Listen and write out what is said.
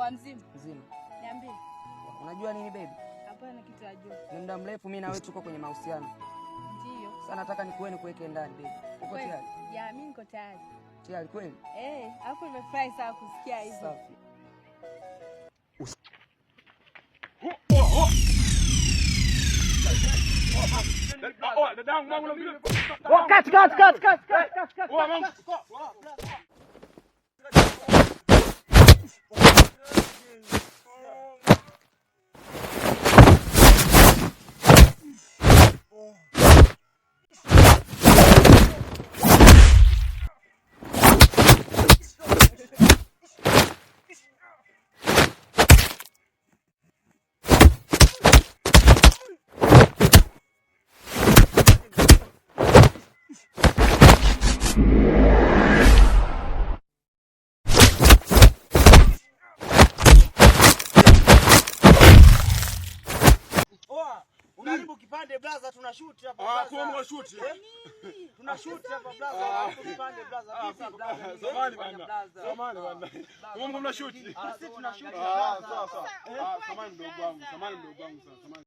Poa mzima. Mzima. Niambie. Unajua nini baby? Hapana, kitu najua. Ni muda mrefu mimi na wewe tuko kwenye mahusiano. Ndio. Sasa nataka nikuwe nikuweke ndani baby. Uko Kweli? tayari? Yeah, mimi niko tayari. Tayari kweli? Eh, hapo nimefurahi sana kusikia hivyo. Safi. Cut, cut, cut, cut, cut, cut, cut. Oa, unaharibu kipande blaza, tunashoot hapa Ah, blaza. kwa mwa shoot. Tunashoot hapa blaza, unaharibu kipande blaza. Vipi blaza? Samahani bana. Samahani bana. Mungu mna shoot. Sisi tunashoot Ah, blaza. sawa sawa. Ah, samahani mdogo wangu, samahani mdogo wangu sana. Samahani.